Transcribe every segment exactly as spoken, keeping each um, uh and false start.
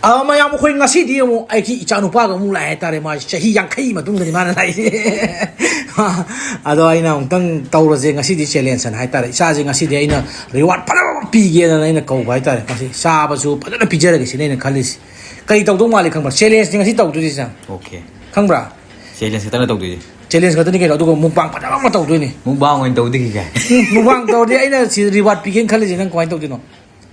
ꯑ, ꯃꯌꯥꯝ, ꯑꯩꯈꯣꯏ ꯉꯁꯤꯗꯤ ꯑꯃꯨꯛ ꯑꯩꯒꯤ ꯏꯆꯥꯅꯨꯄꯥꯒ ꯑꯃꯨꯛ ꯂꯥꯛꯑꯦ ꯍꯥꯏꯇꯥꯔꯦ꯫ ꯃꯥꯁꯤ ꯆꯍꯤ ꯌꯥꯡꯈꯩ ꯃꯇꯨꯡꯗꯅꯤ ꯃꯥꯅ ꯂꯥꯛꯏꯁꯦ꯫ ꯑꯗꯣ ꯑꯩꯅ ꯑꯃꯨꯛꯇꯪ ꯇꯧꯔꯁꯦ ꯉꯁꯤꯗꯤ, ꯆꯦꯂꯦꯟꯖ ꯑꯅ ꯍꯥꯏꯇꯥꯔꯦ꯫ ꯏꯆꯥꯁꯦ ꯉꯁꯤꯗꯤ ꯑꯩꯅ ꯔꯤꯋꯥꯔꯗ ꯐꯖꯕ ꯑꯃ ꯄꯤꯒꯦꯅ ꯑꯩꯅ ꯀꯧꯕ ꯍꯥꯏꯇꯥꯔꯦ꯫ ꯉꯁꯤ ꯆꯥꯕꯁꯨ ꯐꯖꯅ ꯄꯤꯖꯔꯒꯦ ꯁꯤꯅꯦ ꯑꯩꯅ ꯈꯜꯂꯤꯁꯤ꯫ ꯀꯔꯤ ꯇꯧꯗꯧ ꯃꯥꯜꯂꯤ ꯈꯪꯕ꯭ꯔꯥ? ꯆꯦꯂꯦꯟꯖꯅꯤ ꯉꯁꯤ ꯇꯧꯗꯣꯏꯁꯤ, ꯁꯦ꯫ ꯑꯣꯀꯦ꯫ ꯈꯪꯕ꯭ꯔꯥ? ꯆꯦꯂꯦꯟꯖ ꯈꯛꯇꯅ ꯇꯧꯗꯣꯏꯁꯦ꯫ ꯆꯦꯂꯦꯟꯖ ꯈꯛꯇꯅꯤ ꯀꯩꯅꯣ, ꯑꯗꯨꯒ ꯃꯨꯛꯕꯥꯡ ꯐꯖꯕ ꯑꯃ ꯇꯧꯗꯣꯏꯅꯤ꯫ ꯃꯨꯛꯕꯥꯡ ꯑꯣꯏꯅ ꯇꯧꯗꯣꯏꯒꯤ ꯀꯥꯏ꯫ ꯎꯝ, ꯃꯨꯛꯕꯥꯡ ꯇꯧꯔꯗꯤ ꯑꯩꯅ ꯁꯤ ꯔꯤꯋꯥꯔꯗ ꯄꯤꯒꯦꯅ ꯈꯜꯂꯤꯁꯦ, ꯅꯪ ꯀꯃꯥꯏꯅ ꯇꯧꯗꯣꯏꯅꯣ?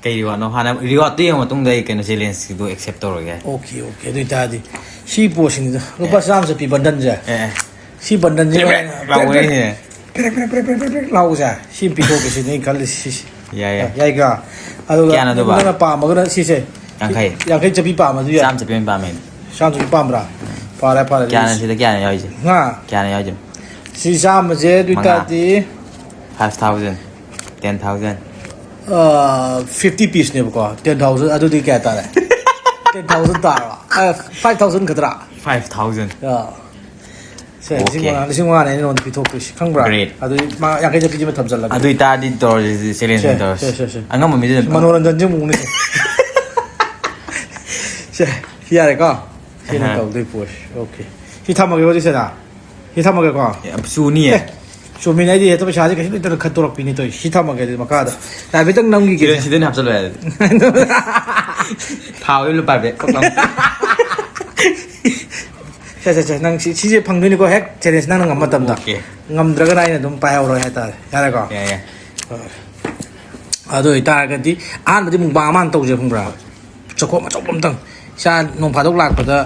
ꯀꯩ ꯔꯤꯋꯥꯔꯗꯅꯣ? ꯍꯥꯟꯅ ꯔꯤꯋꯥꯔꯗꯇꯨ ꯌꯦꯡꯉ ꯃꯇꯨꯡꯗ ꯑꯩ ꯀꯩꯅꯣ ꯆꯦꯂꯦꯟꯖꯀꯤꯗꯣ ꯑꯦꯛꯁꯦꯞ ꯇꯧꯔꯒꯦ꯫ Okay, okay. ꯑꯗꯨ ꯑꯣꯏꯇꯥꯔꯗꯤ ꯁꯤ ꯄꯣꯠꯁꯤꯡꯗ ꯂꯨꯄꯥ ꯑꯦ꯫ ꯆꯥꯝꯃ ꯆꯠꯄꯤ ꯕꯟꯗꯟꯁꯦ, ꯑꯦ, ꯑꯦ꯫ ꯁꯤ ꯕꯟꯗꯟꯁꯦ ꯄ꯭ꯔꯦꯛ ꯄ꯭ꯔꯦꯛ ꯂꯥꯎꯕꯅꯤꯅꯦ꯫ ꯄ꯭ꯔꯦꯛ ꯄ꯭ꯔꯦꯛ ꯄ꯭ꯔꯦꯛ ꯄ꯭ꯔꯦꯛ ꯄ꯭ꯔꯦꯛ ꯂꯥꯎꯕꯁꯦ ꯁꯤ ꯄꯤꯊꯣꯛꯀꯦ ꯁꯤꯅꯦ ꯑꯩꯅ ꯈꯜꯂꯤꯁꯤ, ꯁꯤꯁꯦ꯫ ꯌꯥꯏ, ꯌꯥꯏ꯫ ꯌꯥꯏꯀꯣ? ꯑꯗꯨꯒ ꯀꯌꯥꯅꯣ ꯑꯗꯨꯕꯣ? ꯅꯪꯅ ꯄꯥꯝꯃꯒꯅ ꯁꯤꯁꯦ꯫ ꯌꯥꯡꯈꯩ꯫ ꯌꯥꯡꯈꯩ ꯆꯠꯄꯤ ꯄꯥꯝꯃꯁꯨ ꯌꯥꯏ꯫ ꯆꯥꯝꯃ ꯆꯠꯄꯤ ꯑꯣꯏꯅ ꯄꯥꯝꯃꯦ꯫ ꯆꯥꯝꯃ ꯆꯠꯄꯤ ꯄꯥꯝꯕ꯭ꯔꯥ? ꯐꯔꯦ, ꯐꯔꯦ, ꯑꯗꯨꯗꯤ ꯀꯌꯥꯅꯣ ꯁꯤ-, ꯁꯤꯗ ꯀꯌꯥꯅꯣ ꯌꯥꯎꯔꯤꯁꯦ? ꯉꯥ꯫ ꯀꯌꯥꯅꯣ ꯌꯥꯎꯔꯤꯁꯦ? ꯁꯤ ꯆꯥꯝꯃꯁꯦ, ꯑꯗꯨ ꯃꯉꯥ꯫ ꯑꯣꯏꯇꯥꯔꯗꯤ five thousand, ten thousand꯫ ꯑ, fifty pieceꯅꯦꯕꯀꯣ, ten thousand, ꯑꯗꯨꯗꯤ ꯀꯌꯥ ꯇꯥꯔꯦ? Ten thousand ꯇꯥꯔꯕ? ꯑ, five thousand ꯈꯛꯇ꯭ꯔꯥ? Five thousand꯫ ꯑ꯫ ꯁꯦ, ꯂꯤꯁꯤꯡ ꯑꯣꯀꯦ꯫ ꯃꯉꯥ, ꯂꯤꯁꯤꯡ ꯃꯉꯥꯅꯦ ꯑꯩꯅ ꯅꯉꯣꯟꯗ ꯄꯤꯊꯣꯛꯇꯣꯏꯁꯤ, ꯈꯪꯕ꯭ꯔꯥ? Great꯫ ꯑꯗꯨꯗꯤ ꯃꯥ ꯌꯥꯡꯈꯩ ꯆꯠꯄꯤꯁꯤꯃ ꯊꯝꯖꯜꯂꯒꯦ꯫ ꯑꯗꯨ ꯑꯣꯏꯇꯥꯔꯗꯤ ꯇꯧꯔꯁꯤ, ꯆꯦꯂꯦꯟꯖ ꯁꯦ, ꯑꯣꯏꯅ ꯇꯧꯔꯁꯤ꯫ ꯁꯦ, ꯁꯦ, ꯁꯦ꯫ ꯑꯉꯝꯕ ꯃꯤꯗꯨꯅ ꯁꯤ ꯃꯅꯣꯔꯟꯖꯟꯁꯤ ꯑꯃꯨꯛꯅꯦ꯫ ꯁꯦ, ꯁꯤ ꯌꯥꯔꯦꯀꯣ? ꯁꯤꯅ ꯑꯍꯥ꯫ ꯇꯧꯗꯣꯏ ꯄꯣꯠꯁꯤ꯫ ꯑꯣꯀꯦ꯫ ꯁꯤ ꯊꯝꯃꯒꯦꯀꯣ, ꯑꯗꯨꯗꯤ ꯁꯤꯗ꯫ ꯁꯤ ꯊꯝꯃꯒꯦꯀꯣ? ꯌꯥꯝ ꯆꯨꯅꯤꯌꯦ꯫ ꯑꯦ, ꯆꯨꯝꯃꯤꯅꯦ, ꯑꯩꯗꯤ ꯍꯦꯛꯇ ꯄꯩꯁꯥꯁꯦ ꯀꯩꯁꯨ ꯂꯩꯇꯅ ꯈꯟꯇꯣꯔꯛꯄꯤꯅꯦ ꯇꯧꯔꯤꯁꯤ꯫ ꯁꯤ ꯊꯝꯃꯒꯦ ꯑꯗꯨꯗꯤ ꯃꯈꯥꯗ꯫ ꯍꯥꯏꯐꯦꯠꯇꯪ ꯅꯝꯈꯤꯒꯦ꯫ ꯁꯤꯗ, ꯁꯤꯗ ꯑꯣꯏꯅ ꯍꯥꯞꯆꯜꯂꯣ ꯌꯥꯔꯦ꯫ ꯊꯥꯎ ꯏꯜꯂꯨ ꯄꯥꯏꯐꯦꯠ ꯀꯛ ꯂꯥꯎ꯫ ꯁꯦ, ꯁꯦ, ꯁꯦ, ꯅꯪ ꯁꯤ, ꯁꯤꯁꯦ ꯐꯪꯗꯣꯏꯅꯤꯀꯣ, ꯍꯦꯛ ꯆꯦꯂꯦꯟꯖ ꯅꯪꯅ ꯉꯝꯕ ꯃꯇꯝꯗ꯫ ꯑꯣꯀꯦ꯫ ꯉꯝꯗ꯭ꯔꯒꯅ ꯑꯩꯅ ꯑꯗꯨꯝ ꯄꯥꯏꯍꯧꯔꯣꯏ ꯍꯥꯏꯇꯥꯔꯦ꯫ ꯌꯥꯔꯦꯀꯣ? ꯌꯥꯏ, ꯌꯥꯏ꯫ ꯍꯣꯏ꯫ ꯑꯗꯨ ꯑꯣꯏꯇꯥꯔꯒꯗꯤ ꯑꯍꯥꯟꯕꯗꯤ ꯃꯨꯛꯕꯥꯡ ꯑꯃ ꯍꯥꯟꯅ ꯇꯧꯁꯦ, ꯈꯪꯕ꯭ꯔꯥ? ꯆꯥꯛꯈꯣꯝ ꯑꯆꯧꯕ ꯑꯝꯇꯪ꯫ ꯏꯆꯥ ꯅꯣꯡ ꯐꯥꯗꯣꯛ ꯂꯥꯛꯄꯗ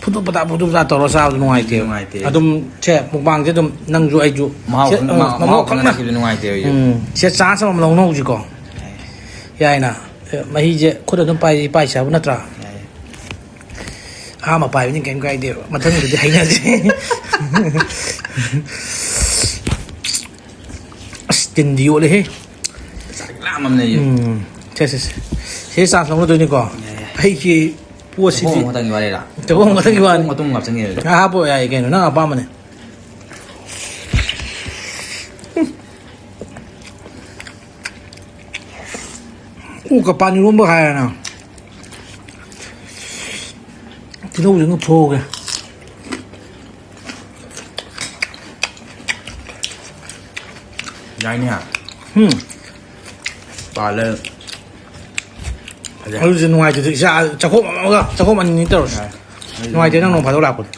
ꯐꯨꯗꯨ ꯐꯗꯥ, ꯐꯨꯗꯨ ꯐꯗꯥ ꯇꯧꯔ ꯆꯥꯕꯗꯣ ꯅꯨꯡꯉꯥꯏꯇꯦꯕ꯫ ꯅꯨꯡꯉꯥꯏꯇꯦ꯫ ꯑꯗꯨꯝ ꯁꯦ, ꯃꯨꯛꯕꯥꯡꯁꯦ ꯑꯗꯨꯝ ꯅꯪꯁꯨ ꯑꯩꯁꯨ ꯃꯍꯥꯎ ꯁꯦ, ꯈꯪ-, ꯑ, ꯃꯍꯥꯎ ꯃꯍꯥꯎ ꯈꯪꯅ ꯈꯪꯅ꯫ ꯆꯠꯈꯤꯕꯗꯣ ꯅꯨꯡꯉꯥꯏꯇꯦꯕ ꯑꯩꯁꯨ꯫ ꯎꯝ, ꯁꯦ, ꯆꯥꯟꯁ ꯑꯃꯃꯝ ꯂꯧꯅꯍꯧꯁꯤꯀꯣ꯫ ꯌꯥꯏ꯫ ꯌꯥꯏꯅ꯫ ꯑꯦ, ꯃꯍꯤꯁꯦ ꯈꯨꯠ ꯑꯗꯨꯝ ꯄꯥꯏ, ꯄꯥꯏ ꯆꯥꯕ ꯅꯠꯇ꯭ꯔꯥ? ꯌꯥꯏ꯫ ꯑꯍꯥꯟꯕ ꯄꯥꯏꯕꯅꯤ ꯀꯩꯝ ꯀꯥꯏꯗꯦꯕ, ꯃꯊꯪꯗꯗꯤ ꯍꯩꯅꯁꯦ꯫ ꯑꯁ, ꯇꯤꯟꯗꯤ ꯌꯣꯠꯂꯦꯍꯦ꯫ ꯆꯥꯛ ꯂꯥꯝꯃꯝꯅꯦ ꯑꯩꯁꯨ꯫ ꯎꯝ, ꯁꯦ, ꯁꯦ, ꯁꯦ꯫ ꯁꯤ ꯆꯥꯟꯁ ꯂꯧꯅꯗꯣꯏꯅꯤꯀꯣ꯫ ꯌꯥꯏ, ꯌꯥꯏ꯫ ꯑꯩꯒꯤ ꯄꯣꯠꯁꯤꯗꯤ ꯆꯥꯛꯈꯣꯝ ꯑꯃꯈꯛꯇꯪꯒꯤ ꯋꯥꯔꯤꯔꯥ? ꯆꯥꯛꯈꯣꯝ ꯑꯃꯈꯛꯇꯪꯒꯤ ꯋꯥꯅꯤ꯫ ꯃꯇꯨꯝ ꯍꯥꯞꯆꯤꯟꯒꯦ ꯑꯗꯨꯗꯤ꯫ ꯑꯥ, ꯍꯥꯞꯄꯣ, ꯌꯥꯏ ꯀꯩꯅꯣ, ꯅꯪ ꯑꯄꯥꯝꯕꯅꯦ꯫ ꯑꯣꯛꯀ ꯄꯥꯟ ꯏꯔꯣꯝꯕ ꯍꯥꯏꯔꯅ꯫ ꯇꯤꯜꯍꯧꯁꯦ ꯉꯧꯊꯣꯛꯍꯧꯒꯦ꯫ ꯌꯥꯏꯅꯦ꯫ ꯎꯝ꯫ ꯄꯥꯜꯂꯦ꯫ ꯐꯖꯩ꯫ ꯑꯗꯨꯁꯨ ꯅꯨꯡꯉꯥꯏꯇꯦ꯫ ꯏꯆꯥ ꯆꯥꯛꯈꯣꯝ ꯑꯃꯒ ꯆꯥꯛꯈꯣꯝ ꯑꯅꯤꯅꯤ ꯇꯧꯔꯁꯤ꯫ ꯅꯨꯡꯉꯥꯏꯇꯦ ꯅꯪ ꯅꯣꯡ ꯐꯥꯗꯣꯛ ꯂꯥꯛꯄꯗ꯫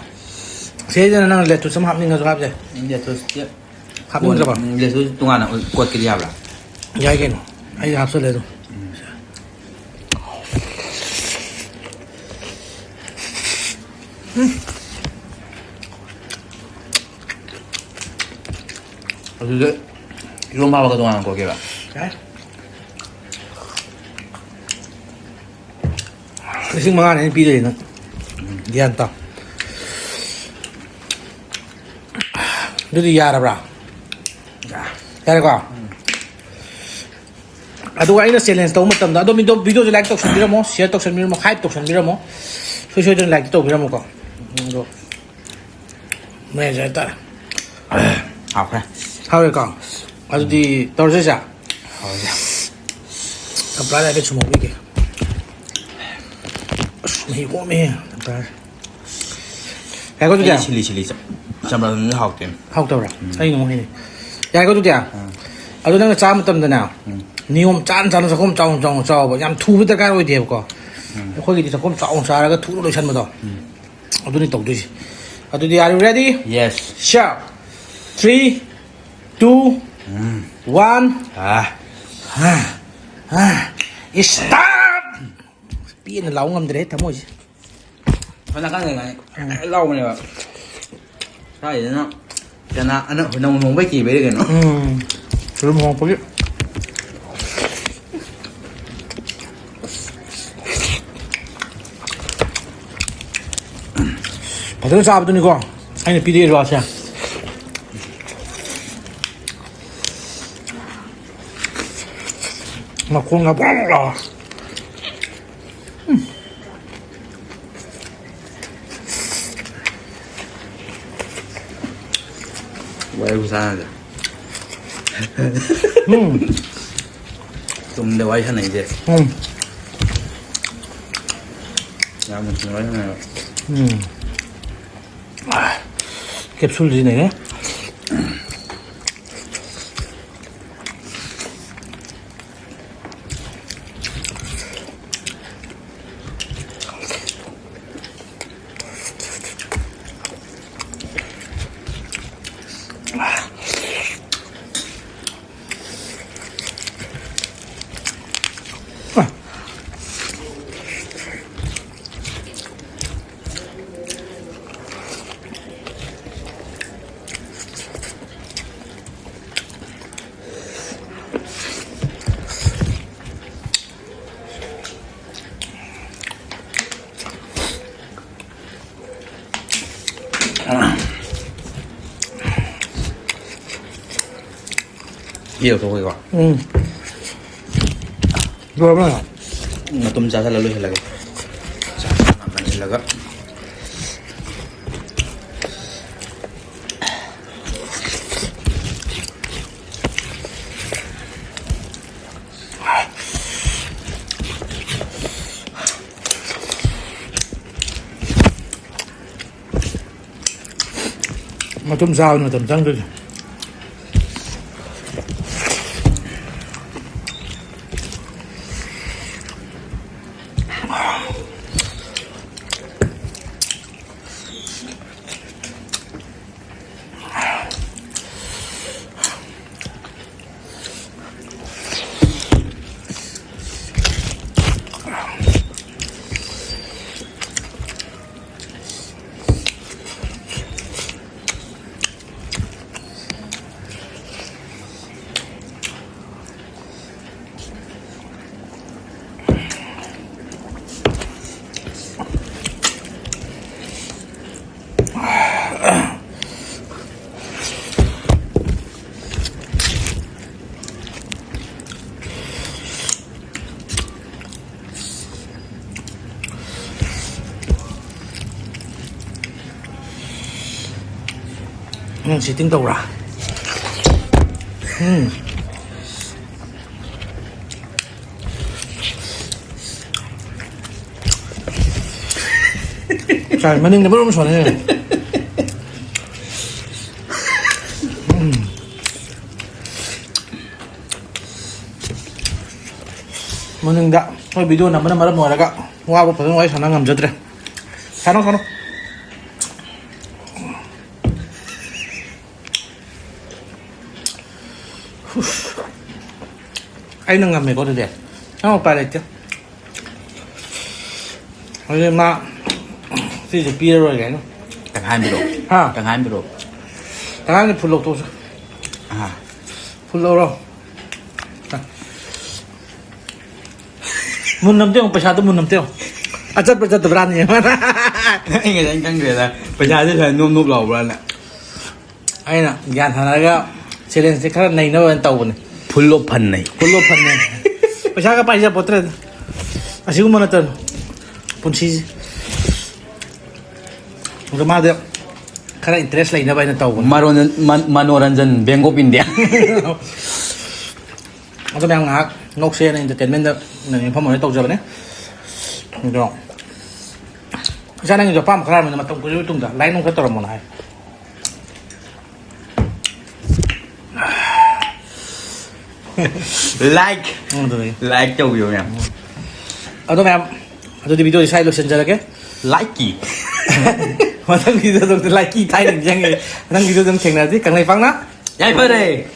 ꯁꯤꯗꯩꯗ ꯅꯪ ꯂꯦꯇꯨꯁ ꯑꯃ ꯍꯥꯞꯅꯤꯡꯉꯁꯨ ꯍꯥꯞꯁꯦ꯫ ꯂꯦꯇꯨꯁꯇꯤ ꯍꯥꯞꯅꯤꯡꯗ꯭ꯔꯕ? ꯂꯦꯇꯨꯁ ꯇꯣꯉꯥꯟꯅ ꯀꯣꯠꯀꯦꯗꯤ ꯌꯥꯕ꯭ꯔꯥ? ꯌꯥꯏ ꯀꯩꯅꯣ꯫ ꯑꯩ ꯍꯥꯞꯆꯜꯂꯦ ꯑꯗꯨꯝ꯫ ꯑꯗꯨꯗ ꯏꯔꯣꯝꯕ ꯍꯥꯞꯄꯒ ꯇꯣꯉꯥꯟꯅ ꯀꯣꯠꯀꯦꯕ꯫ ꯌꯥꯏ꯫ ꯂꯤꯁꯤꯡ ꯃꯉꯥꯅꯤ ꯑꯩꯅ ꯄꯤꯗꯣꯏꯁꯦ ꯅꯪ꯫ ꯒ꯭ꯌꯥꯟ ꯇꯥꯎ꯫ ꯑꯗꯨꯗꯤ ꯌꯥꯔꯕ꯭ꯔꯥ? ꯌꯥꯔꯦꯀꯣ? ꯑꯗꯨꯒ ꯑꯩꯅ ꯆꯦꯂꯦꯟꯖ ꯇꯧꯕ ꯃꯇꯝꯗ ꯑꯗꯣ ꯃꯤꯗꯣ ꯚꯤꯗꯤꯑꯣꯁꯦ ꯂꯥꯏꯛ ꯇꯧꯁꯟꯕꯤꯔꯝꯃꯣ, ꯁꯤꯌꯔ ꯇꯧꯁꯟꯕꯤꯔꯝꯃꯣ, ꯍꯥꯏꯞ ꯇꯧꯁꯟꯕꯤꯔꯝꯃꯣ꯫ ꯁꯣꯏ ꯁꯣꯏꯗꯅ ꯂꯥꯏꯛꯇꯤ ꯇꯧꯕꯤꯔꯝꯃꯣꯀꯣ꯫ ꯑꯗꯣ ꯃꯌꯥꯏꯁꯦ ꯍꯥꯏꯇꯥꯔꯦ꯫ ꯍꯥꯎꯈ꯭ꯔꯦ꯫ ꯍꯥꯎꯔꯦꯀꯣ? ꯑꯗꯨꯗꯤ ꯇꯧꯔꯁꯦ ꯆꯥ꯫ ꯍꯥꯎꯔꯦ꯫ ꯆꯝꯄ꯭ꯔꯥꯗ ꯍꯥꯏꯐꯦꯠ ꯁꯨꯝꯍꯧꯕꯤꯒꯦ꯫ ꯑꯁ ꯃꯍꯤ ꯍꯣꯝꯃꯦꯍꯦ ꯆꯝꯄ꯭ꯔꯥꯁꯦ꯫ ꯌꯥꯏꯀꯣ ꯑꯗꯨꯗꯤ? ꯑꯩꯗꯤ ꯁꯤꯂꯤ ꯁꯤꯂꯤ ꯆ-, ꯆꯝꯄ꯭ꯔꯥꯗꯨꯅ ꯍꯥꯎꯇꯦ꯫ ꯍꯥꯎꯇꯕ꯭ꯔꯥ? ꯑꯩ ꯑꯃꯨꯛ ꯍꯩꯅꯩ꯫ ꯌꯥꯏꯀꯣ ꯑꯗꯨꯗꯤ? ꯑꯗꯣ ꯅꯪꯅ ꯆꯥꯕ ꯃꯇꯝꯗꯅꯦ ꯅꯤꯌꯣꯝ ꯆꯥꯅ ꯆꯥꯅ ꯆꯥꯛꯈꯣꯝ ꯆꯥꯎꯅ ꯆꯥꯎꯅ ꯆꯥꯎꯕ꯫ ꯌꯥꯝ ꯊꯨꯕ ꯗꯔꯀꯥꯔ ꯑꯣꯏꯗꯦꯕꯀꯣ꯫ ꯑꯩꯈꯣꯏꯒꯤꯗꯤ ꯆꯥꯛꯈꯣꯝ ꯆꯥꯎꯅ ꯆꯥꯔꯒ ꯊꯨꯅ ꯂꯣꯏꯁꯟꯕꯗꯣ꯫ ꯑꯗꯨꯅꯤ ꯇꯧꯗꯣꯏꯁꯦ꯫ ꯑꯗꯨꯗꯤ are you ready? Yes. Sure. Three, two, one. Ah. Stop! ꯄꯦꯟꯅ ꯂꯥꯎ ꯉꯝꯗ꯭ꯔꯦ ꯊꯃꯣꯏꯁꯦ꯫ ꯁꯣꯝ ꯅꯥꯀꯟꯗ ꯉꯥꯏ ꯂꯥꯎꯕꯅꯦꯕ꯫ ꯁ꯭ꯋꯥꯏꯗꯅ ꯀꯅꯥ ꯑꯅ ꯅꯧ ꯅꯣꯡꯕꯩ ꯀꯤꯕꯩꯔ ꯀꯩꯅꯣ꯫ ꯎꯝ꯫ ꯔꯨꯝ ꯍꯣꯡꯉꯛꯄꯒꯤ꯫ ꯐꯖꯅ ꯆꯥꯕꯗꯨꯅꯤꯀꯣ ꯑꯩꯅ ꯄꯤꯔꯛꯏ ꯔꯣꯁꯁꯦ꯫ ꯃꯈꯣꯡꯒ ꯕ꯭ꯔꯣꯡ ꯂꯥꯎꯔ꯫ ꯋꯥꯔꯤ ꯈꯨꯁꯥꯟꯅꯁꯦ꯫ ꯎꯝ꯫ ꯇꯨꯡꯗ ꯋꯥꯔꯤ ꯁꯥꯟꯅꯩꯁꯦ꯫ ꯎꯝ꯫ ꯌꯥꯝ ꯅꯨꯡꯁꯤꯅꯕ ꯁꯥꯟꯅꯩꯕ꯫ ꯎꯝ꯫ ꯀꯦꯞꯁꯨꯜꯁꯤꯅꯅꯦ꯫ ꯏ ꯂꯧꯊꯣꯛꯄꯒꯤꯀꯣ꯫ ꯎꯝ꯫ ꯂꯣꯏꯔꯕ ꯅꯪ? ꯃꯇꯨꯝ ꯆꯥꯁꯤꯜꯂ ꯂꯣꯏꯁꯤꯜꯂꯒꯦ꯫ ꯆꯥꯛ ꯉꯥꯟꯁꯤꯜꯂꯒ꯫ ꯃꯇꯨꯝ ꯆꯥꯕꯗ ꯃꯇꯝ ꯆꯪꯗꯣꯏꯅꯤ꯫ ꯅꯪ ꯁꯤꯇꯤꯡ ꯇꯧꯕ꯭ꯔꯥ? ꯎꯝ꯫ ꯁꯥꯏ, ꯃꯅꯤꯡꯗ ꯃꯔꯨꯝ ꯁꯣꯟꯅꯩ꯫ ꯎꯝ꯫ ꯃꯅꯤꯡꯗ ꯑꯩꯈꯣꯏ ꯚꯤꯗꯤꯑꯣ ꯅꯝꯕꯅ ꯃꯔꯝ ꯑꯣꯏꯔꯒ ꯋꯥꯕ ꯐꯖꯅ ꯋꯥꯔꯤ ꯁꯥꯟꯅ ꯉꯝꯖꯗ꯭ꯔꯦ꯫ ꯁꯥꯟꯅꯧ, ꯁꯥꯟꯅꯧ꯫ ꯍꯨꯁ꯫ ꯑꯩꯅ ꯉꯝꯃꯦꯀꯣ ꯑꯗꯨꯗꯤ꯫ ꯅꯪ ꯎꯄꯥꯏ ꯂꯩꯇꯦ꯫ ꯑꯗꯨꯗꯤ ꯃꯥ ꯁꯤꯁꯦ ꯄꯤꯔꯔꯣꯏꯒꯦ ꯍꯥꯏꯅ꯫ ꯇꯪꯈꯥꯏ ꯑꯃ ꯄꯤꯔꯛꯑꯣ꯫ ꯍꯥ? ꯇꯪꯈꯥꯏ ꯑꯃ ꯄꯤꯔꯛꯑꯣ꯫ ꯇꯪꯈꯥꯏ ꯑꯃꯗꯤ ꯐꯨꯜ ꯂꯧꯊꯣꯛꯁꯦ꯫ ꯑꯥ꯫ ꯐꯨꯜ ꯂꯧꯔꯣ꯫ ꯃꯨꯟꯅ ꯑꯝꯇ ꯌꯦꯡꯉꯣ, ꯄꯩꯁꯥꯗꯣ ꯃꯨꯟꯅ ꯑꯝꯇ ꯌꯦꯡꯉꯣ꯫ ꯑꯆꯠꯄ ꯆꯠꯇꯕ꯭ꯔꯥꯅ ꯌꯦꯡꯉꯣ꯫ ꯑꯩ ꯉꯁꯥꯏ ꯈꯪꯗ꯭ꯔꯦꯗ, ꯄꯩꯁꯥꯁꯦ ꯁꯨꯃꯥꯏꯅ ꯅꯣꯞ ꯅꯣꯞ ꯂꯥꯎꯕ꯭ꯔꯥꯅ꯫ ꯑꯩꯅ ꯒ꯭ꯌꯥꯟ ꯁꯥꯟꯅꯔꯒ ꯆꯦꯂꯦꯟꯖꯁꯦ ꯈꯔ ꯅꯩꯅꯕ ꯑꯣꯏꯅ ꯇꯧꯕꯅꯦ꯫ ꯐꯨꯜ ꯑꯣꯐ ꯐꯟꯅꯩ꯫ ꯐꯨꯜ ꯑꯣꯐ ꯐꯟꯅꯩ꯫ ꯄꯩꯁꯥꯒ ꯄꯥꯏꯖ ꯄꯣꯠꯇ꯭ꯔꯦꯗ꯫ ꯑꯁꯤꯒꯨꯝꯕ ꯅꯠꯇꯅ ꯄꯨꯟꯁꯤꯁꯦ꯫ ꯑꯗꯣ ꯃꯥꯗꯤ ꯈꯔ ꯏꯟꯇꯔꯦꯁ ꯂꯩꯅꯕ ꯍꯥꯏꯅ ꯇꯧꯕꯅꯦ꯫ ꯃꯔꯣꯟ-, ꯃꯟ-, ꯃꯅꯣꯔꯟꯖꯟ, ꯕꯦꯡꯛ ꯑꯣꯐ ꯏꯟꯗꯤꯌꯥ꯫ ꯑꯗꯣ ꯃꯌꯥꯝ ꯉꯥꯏꯍꯥꯛ ꯅꯣꯛꯁꯦꯅ, ꯏꯟꯇꯔꯇꯦꯟꯃꯦꯟꯗ ꯃꯐꯝ ꯑꯣꯏꯅ ꯇꯧꯖꯕꯅꯦ꯫ ꯑꯗꯣ ꯏꯆꯥ, ꯅꯪꯒꯤꯁꯨ ꯑꯄꯥꯝꯕ ꯈꯔ ꯍꯥꯏꯔꯝꯃꯅꯤ, ꯃꯇꯝ ꯀꯨꯏꯔꯕꯒꯤ ꯃꯇꯨꯡꯗ ꯂꯥꯏꯛ ꯅꯨꯡ ꯈꯔ ꯇꯧꯔꯝꯃꯣꯅ ꯍꯥꯏ꯫ ꯂꯥꯏꯛ꯫ ꯎꯝ, ꯑꯗꯨꯅꯤ꯫ ꯂꯥꯏꯛ ꯇꯧꯕꯤꯌꯣ ꯃꯌꯥꯝ꯫ ꯑꯗꯣ ꯃꯌꯥꯝ, ꯑꯗꯨꯗꯤ ꯚꯤꯗꯤꯑꯣꯁꯤ ꯁ꯭ꯋꯥꯏ ꯂꯣꯏꯁꯤꯟꯖꯔꯒꯦ꯫ ꯂꯥꯏꯛꯀꯤ꯫ ꯃꯊꯪ ꯚꯤꯗꯤꯑꯣꯗ ꯂꯥꯏꯛꯀꯤ ꯊꯥꯏꯅ ꯅꯤꯡꯁꯤꯡꯉꯦ꯫ ꯃꯊꯪ ꯚꯤꯗꯤꯑꯣꯗ ꯑꯗꯨꯝ ꯊꯦꯡꯅꯔꯁꯤ꯫ ꯀꯪꯂꯩꯄꯥꯛꯅ ꯌꯥꯏꯐꯔꯦ꯫